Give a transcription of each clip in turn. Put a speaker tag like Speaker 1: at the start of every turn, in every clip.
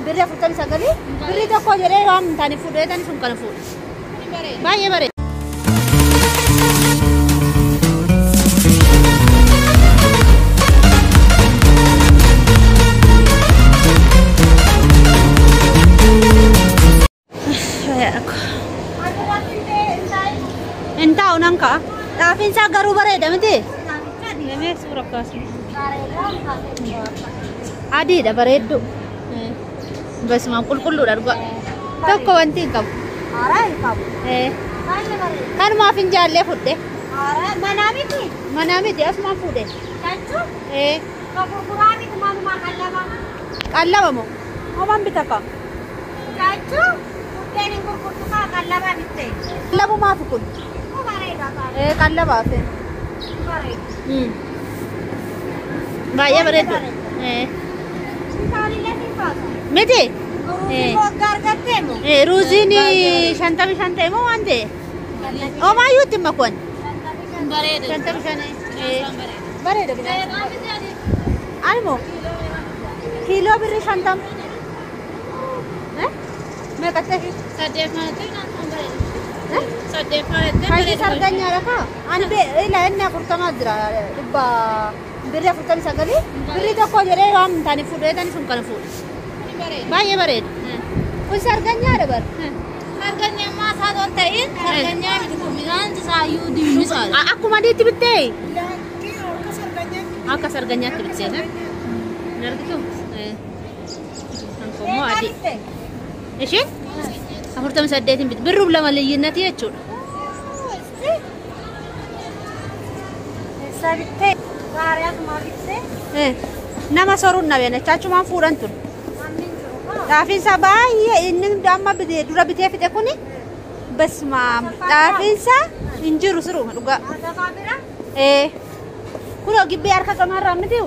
Speaker 1: Birrii 49 birrii tokko jedhee waan hin taane fuudhee sun kana fuudhe. Baay'ee bareeda. Hin taa'u nan ka'a. Xaafiin isaa garuu bareeda miti? Mee suura kaasu. Adiidha bareeddu. Basumaan qulqulluudha dhugaa. Tokko wanti hin qabu.
Speaker 2: Haaraa hin qabu. Baay'ee bareeda.
Speaker 1: Kanumaaf hin jaallee fudhe.
Speaker 2: Haaraa manaa miti.
Speaker 1: Manaa miti asumaan fuudhe.
Speaker 2: Jechuun ka gurguraa miti manumaa qallaba.
Speaker 1: Qallaba moo? Homaan bita kaa?
Speaker 2: Jechuun buddeen hin gurgurtu kaa qallaba bitte.
Speaker 1: Qallabumaaf kun?
Speaker 2: Bareeda kaa.
Speaker 1: Qallabaaf.
Speaker 2: Bareeda.
Speaker 1: Baay'ee bareeddu.
Speaker 2: Isaanillee ni baasa.
Speaker 1: Miti?
Speaker 2: Ruuzii waggaa argattee moo?
Speaker 1: Ruuziin 55 ta'e moo waan ta'e? Homaayyuu itti makuun.
Speaker 3: Bareeda.
Speaker 1: 55. Bareeda midhaan. Ani moo? Kiiloo birrii 50. Meeqa ta'e?
Speaker 3: Saddeeffamaatti naan bareeda. Saddeeffamaatti
Speaker 1: Kaayii sarganyaadha kaa? Ani ila inni 40 jira dhibba birrii 49 birrii tokko jedhee waan hin taane fuudhee sun kana fuudhe. Baay'ee bareeda. Kun sarganyaadha bar.
Speaker 3: Sarganyammaa isaa osoo hin ta'in sarganyaa miti kun midhaan isaayyuu diimisaadha.
Speaker 1: Akkuma adiitti bittee? Akka sarganyaatti bittee. Hin argitu? Kan immoo adii. Isheen 48 bitte. Birruuf lama liyyinati jechuudha.
Speaker 2: Eessaa bittee? Gaarii asumaa bittee?
Speaker 1: Nama soruun nabeen achumaan fuudhan ture.
Speaker 2: Namni hin jiru kaa?
Speaker 1: Xaafiin isaa baay'ee inni amma dura bitee fixe kuni basmaam xaafiin isaa hin jiru siruma dhugaa.
Speaker 2: Asafaa bira?
Speaker 1: Kunoo gibbii harka gamaarraa miti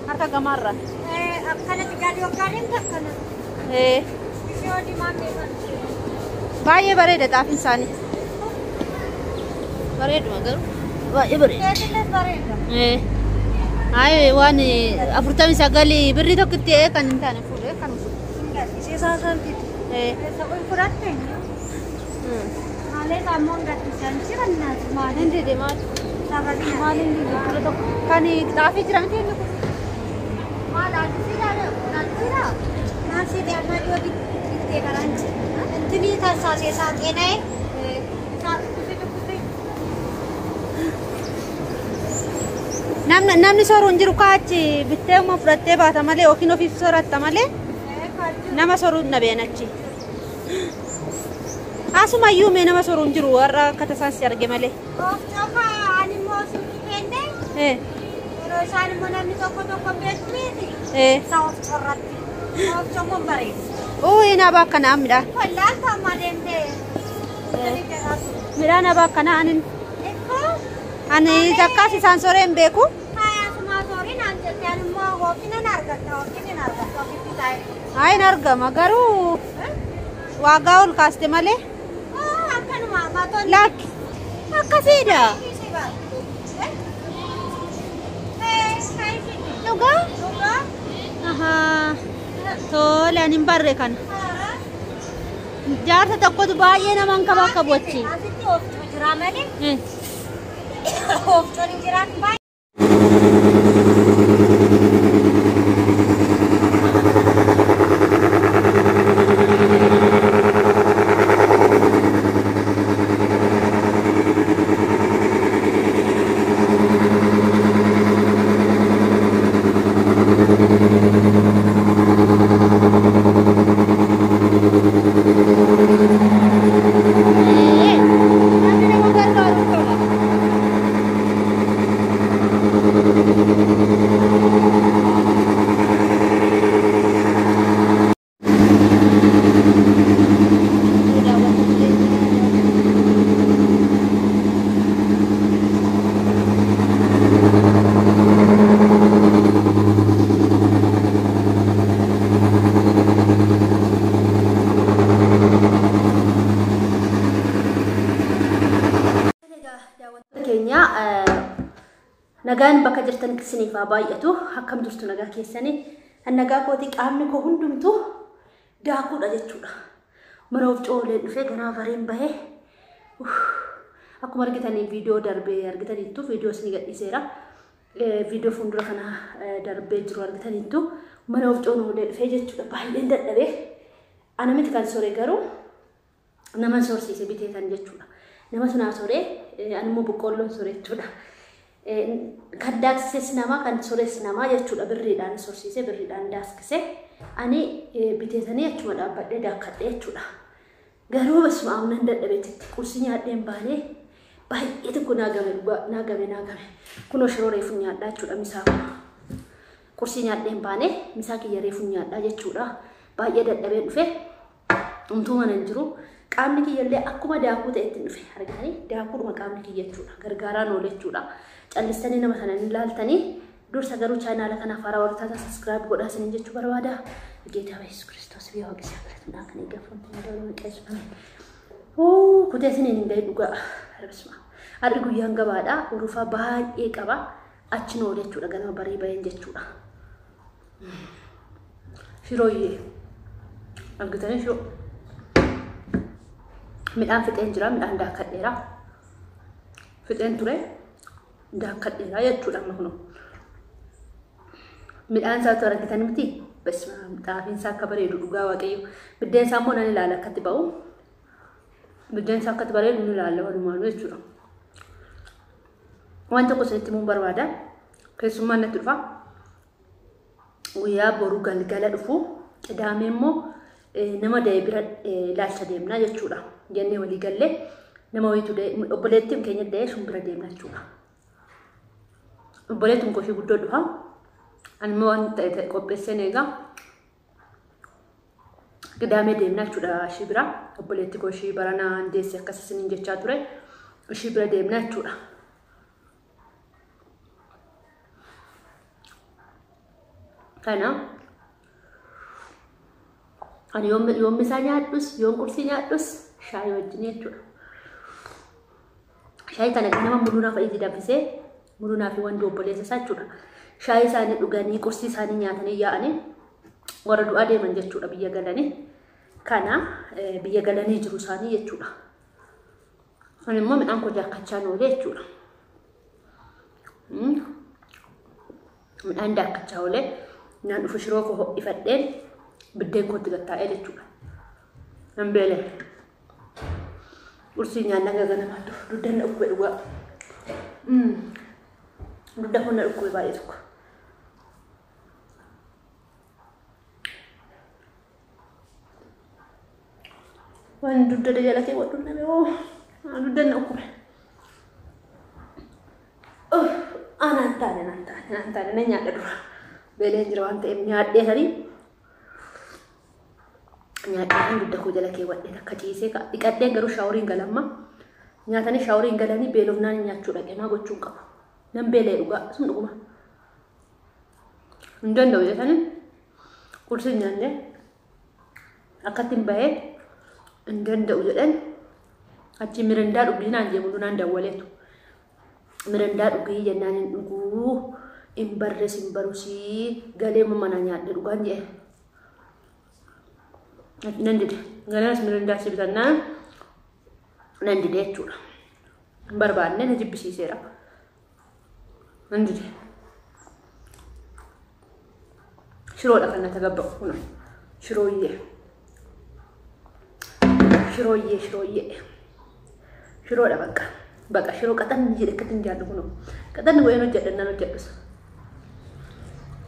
Speaker 1: harka gamaarraa.
Speaker 2: Akkanatti gadi waggaa deemte akkana. Ishee diimaa meeqa?
Speaker 1: Baay'ee bareeda xaafiin isaanii.
Speaker 3: Bareeduma garuu.
Speaker 1: Baay'ee bareeda.
Speaker 2: Keetillee bareeda.
Speaker 1: Ayi waan 49 birrii tokkotti kan hin taane fuudhee kan fuudhe.
Speaker 2: Gaddisiisaa santiiti. Eessa kun fudhatte? Maalee saammoo hin gaddisiisan jirannaati maali?
Speaker 1: Hin dide maali?
Speaker 2: Sababii
Speaker 1: Maali hin dide fuula tokko? Kan xaafii jira miti inni kun? Maal addisiidhaa? Addisiidhaa?
Speaker 2: Naansi deemaa dhiyoo bittee karaan jira. Intinii tarsaasee saaxeena'ee. Isaa dhukkubsi dhukkubsi.
Speaker 1: Namni sooruu hin jiru kaa achi bittee uma fudhattee baata malee yookiin ofiif sooratta malee nama sooruu hin dhabeen achi. Asumayyuu mee nama sooruu hin jiru warra akka tasaan si arge malee.
Speaker 2: Oofcoo kaa ani immoo suuqii kenne yeroo isaan immoo namni tokko tokko beektu miti. Isa oofcoo irratti. Oofcoo immoo bareeda.
Speaker 1: Uu naaba akkanaa midhaan.
Speaker 2: Wallaan taammaa deemtee.
Speaker 1: Midhaan naaba akkanaa anin
Speaker 2: Ikkoo
Speaker 1: ani takkaas isaan sooree hin beeku.
Speaker 2: Kaayasumaa soorii naan jette ani immoo hookinan argatta hookinan argatta ofitti taa'e.
Speaker 1: Haa hin argama garuu waagaa ol kaaste malee.
Speaker 2: Akkanuma matoon.
Speaker 1: Lakki akkasiidha. Dhugaa? Ahaa. Tole ani hin barre kana. Jaarsa tokkotu baay'ee nama hin kabakkabu achi.
Speaker 2: Asitti oofcoo jira malee oofcoon hin jiraatu baay'ee.
Speaker 1: Namni nama gargaaru tola. Keenya nagaan bakka jirtanitti isiniif haa baay'atu. Akkam jirtu nagaa keessanii? Nagaa kooti qaamni koo hundumtuu Daakuudha jechuudha. Mana ofcoolee dhufee ganaa bareen bahee akkuma argitanii viidiyoo darbee argitaniittu viidiyoo isin gadhiiseera. Viidiyoo fuuldura kana darbee jiru argitaniittu mana ofcoon oolee dhufee jechuudha. Baay'een dadhabee ana miti kan sore garuu nama sorsiise biteetan jechuudha. Nama sunaa soree ani immoo boqqoolloon sore jechuudha. Kan daaksises nama kan sores nama jechuudha. Birriidhaan sorsiise birriidhaan daaksise ani biteetanii achuma dhaabbadhee daakkadhee jechuudha. Garuu basuma amnan dadhabeetti qursii nyaadheen baanee baay'ee tokko naagame naagame naagame. Kunoo shiroo reefu nyaadhaa jechuudha misaa kun. Qursii nyaadheen baanee misaa kiyya reefu nyaadhaa jechuudha. Baay'ee dadhabee dhufe umtuu mana hin jiru. Qaamni kiyyallee akkuma daakuu ta'etti dhufe argitanii daakuudhuma qaamni kiyya jechuudha. Gargaaraan oole jechuudha. Callistanii nama sana hin ilaaltanii dursa garuu chaanaala kanaaf haaraa warra taatan subscribe godhaa isiniin jechuu barbaada. Geetaa Yesuus Kiristoos biyya waaqessaa galatuudhaan kan eeggafamu dabaluu maqeessifame. Kutee isiniin hin gahe dhugaa. Arbisuma. Har'i guyyaan gabaadha. Urufaa baay'ee qaba. Achi oole jechuudha. Ganama barii baheen jechuudha. Shirooyyee. Argitanii shiroo. Midhaan fixeen jira. Midhaan daakkadheera. Fixeen ture. Daakkadheera jechuudha amma kunoo. Midhaan isaatu argitan miti. Basma xaafiin isaa akka bareedu dhugaa waaqayyo. Biddeen isaa immoo nan ilaala akkatti ba'u. Biddeen isaa akkatti bareedu ni ilaala walumaanuu jechuudha. Waan tokko isinitti himuun barbaada. Keessummaan natti dhufa. Guyyaa boru galgala dhufu. Qidaamee immoo nama da'e bira ilaalcha deemna jechuudha. Jennee walii gallee nama wayitu da'e obboleettiin keenya da'e sun bira deemna jechuudha. Obboleettiin koo ishee guddoo dhufa. Ani immoo waan ta'e qopheesseen eegaa qidaamee deemna jechuudha ishii bira. Obboleetti koo ishii baranaa deesse akkas isiniin jechaa ture. Ishii bira deemna jechuudha. Kana ani yoom misaa nyaadhus yoom qursii nyaadhus shaayii wajjin jechuudha. Shaayii kana nama muluunaa fa'iitii danfisee muluunaa fi wanti obboleessa isaa jechuudha. Shaayii isaanii dhuganii qursii isaanii nyaatanii yaa'anii warra du'aa deeman jechuudha biyya galanii. Kana biyya galanii jiru isaanii jechuudha. Ani immoo midhaan koo daakkachaa oolee jechuudha. Midhaan daakkachaa oolee naan dhufu shiroo koo ho'ifadheen biddeen kootti gattaa'ee jechuudha. Nan beelee. Qursii nyaannaa gaganamaa dhufu dugda na dhukkube dhugaa. Dugda kun na dhukkube baay'ee tokko. Waan dugda jala kee wadhu name oo dugda na dhukkube. Anaan taane naan taane naan taane na nyaadha dura. Beeleen jira waan ta'eef nyaadhee tarii nyaadhee dugda koo jala kee wadhee takka ciisee dhiqadheen garuu shaaworiin galamma. Nyaatanii shaaworiin galanii beelofnaan nyaachuu dhaqee maa gochuun qaba. Nan beelee dhugaa sun dhuguma. Hin danda'u jedhanii qursii nyaannee akkatti hin bahee hin danda'u jedhan achi mirindaa dhugii naan jee naan dawwaleetu. Mirindaa dhugii jennaan hin dhuguu hin barrees hin barusii galee mana nyaadhe dhugaan jee. Nan dide galees mirindaa si bitannaan nan dide jechuudha. Hin barbaanne na jibbisiiseera. Nan dide. Shiroodha kan na tagabba'u kun shirooyyee. Shirooyyee shirooyyee. Shiroodha bakka. Bakka shiroo qaxanni jedhe akkatti hin jaallu kunoo. Qaxanni wayii hojjedhan nan hojjedhus.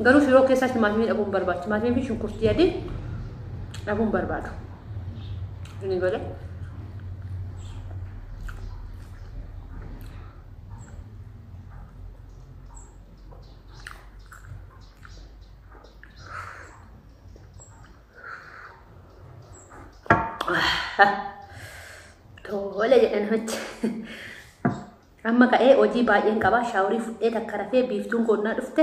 Speaker 1: Garuu shiroo keessaa timaatimii dhabuun barbaadu. Timaatimii fi shunkurtii adii dhabuun barbaadu. Inni godhe. Tole jedhan hojii. Amma ka'ee hojii baay'een qaba. Shaaworii fudhee takka rafee biiftuun koonnaa dhufte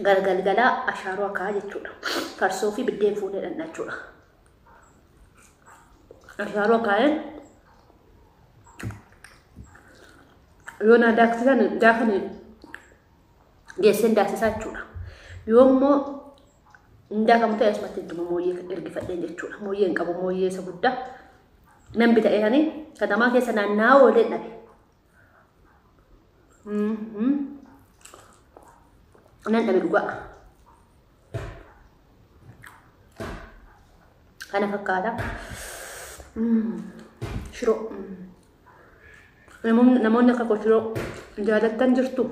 Speaker 1: galgalgalaa ashaaroo akkaa jechuudha. Farsoo fi biddeen fuudhee dhandha jechuudha. Ashaaroo akaa'een yoo na daaksisan daakan geesseen daaksisaa jechuudha. Yoo immoo Indaa kamu ta'e asumatti ittuma mooyyee ergifadheen jechuudha. Mooyyee hin qabu mooyyee isa guddaa. Nan bita'eerani katamaa keessa naanna'aa ooleen dhabe. Nan dhabe dhugaa. Kana fakkaata. Shiroo. Namoonni akka koo shiroo jaalattan jirtu.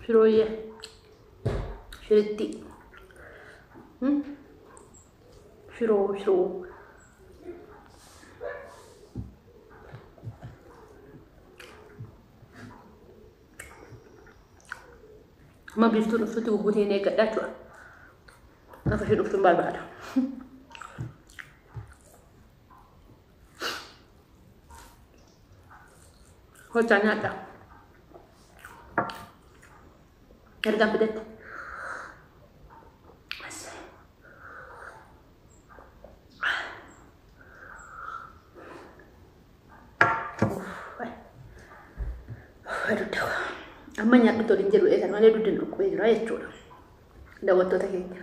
Speaker 1: Shirooyyee. Shiritti. Shiroo shiroo. Amma biiftuun dhuftutti gugguteen eeggadha jechuudha. Akka ishee dhuftuun barbaada. Hojjaa nyaadha. Ergaan fidette. Amma nyaadhu toliin jedhu eegan malee dugda dhukkubee jira jechuudha. Daawwattoota keenya.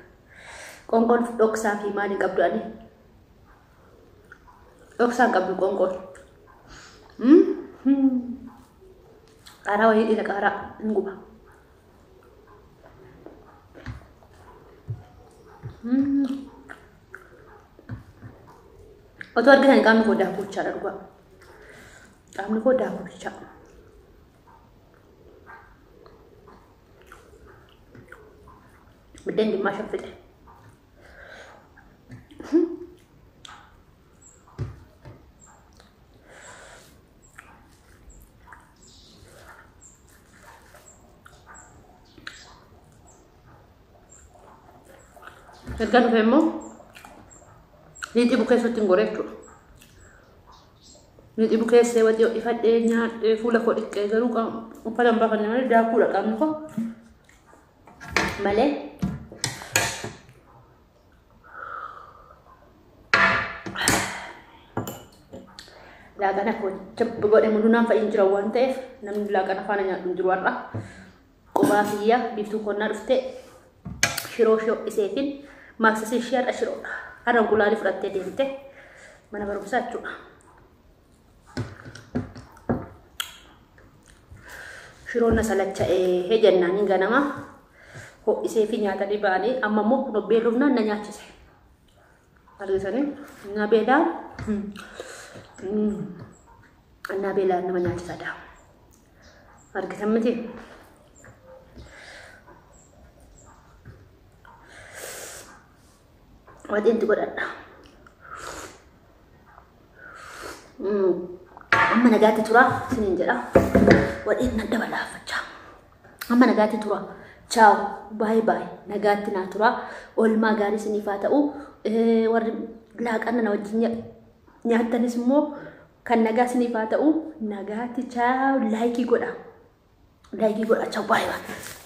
Speaker 1: Qoonqoon dhoksaa fi maal hin qabdu ani? Dhoksaa hin qabdu qoonqoon. Qaaraa wayii dhiira qaaraa hin guba. Otoo argitan qaamni koo daakuchaadha dhugaa. Qaamni koo daakuchaa. Biddeen dimmaa shan fixe. Erga dhufe immoo liixii bukeessuutti hin gore jechuudha. Liixii bukeessee waxii ho'ifadhee nyaadhee fuula koo dhiqqee garuu uffata hin baafanne malee daakuudha qaamni koo malee. Laaqana koo jabba godhe mudunaan fa'iin jira waan ta'eef namni laaqana faana nyaadhu hin jiru har'a. Qubaa kiyya biiftuu konnaa dhuftee shiroo ho'iseefin maaksisii ishee har'a shiroodha. Har'a gulaalii fudhattee deemte mana barumsaa jechuudha. Shiroon na salacha'ee jennaan ganama ho'isee fi nyaatanii ba'anii amma immoo kun beelofnaan na nyaachise. Argisanii na beelaan na beelaan nama nyaachisadha. Argitan miti. Waxiinti godhadha. Amma nagaatti tura isiniin jedha. Waxiin na dabalaafachaa. Amma nagaatti tura. Ciao. Baay'ee baay'ee nagaatti naa tura. Oolmaa gaarii isiniif haa ta'u. Warri laaqana na wajjin nyaattanis immoo kan nagaa isiniif haa ta'u. Nagaatti ciao. Laayikii godha. Laayikii godha. Ciao baay'ee baay'ee.